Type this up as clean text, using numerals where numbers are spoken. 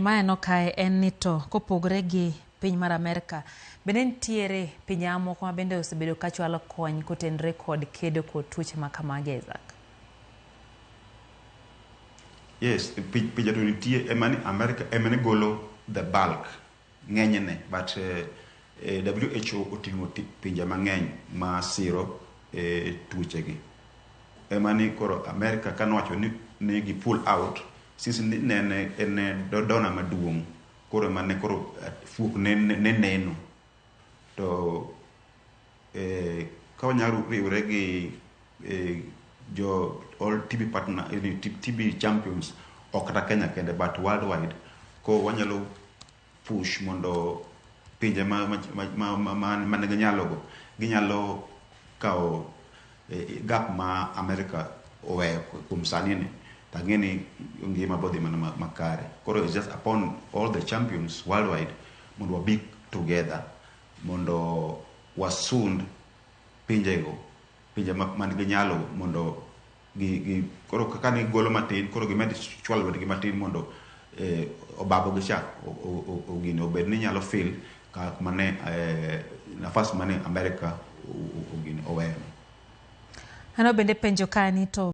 Maneno kae en ni to kopogore gi piny mar Amerka, bende nitiere pinje mamoko ma bende osebedo ka chwalo kony kotenore kod kedo kod tuoche ma kamagi, Isaac? Yes, pinje to nitie. Ema ni America ema ne golo the bulk, ng'enyne, but WHO oting'o pinje mang'eny ma siro tuoche gi. Ema ni koro America kanowacho ni gi pull out, since ni ne en donor maduong', koro ema ne koro fuok ne neno to ka wanyalo riwre gi jo all TB partner, TB champions, ok kata Kenya kende but worldwide, ko wanyalo push mondo pinje ma nigi nyalo go ginyalo kawo gap ma America oweyo kuom sani ni, to ang'e ni ngima bodhi mana makare. Koro it's just upon all the champions worldwide mondo wabi together mondo wasund pinjego, pinje man gi nyalo, mondo gi koro kaka ni golo matin, koro gimed chwalo lwetgi matin mondo obabo gi cha gini obed ni nyalo fill ka mane nafas mane America gini oweyo. Aneno bende penjo kae ni to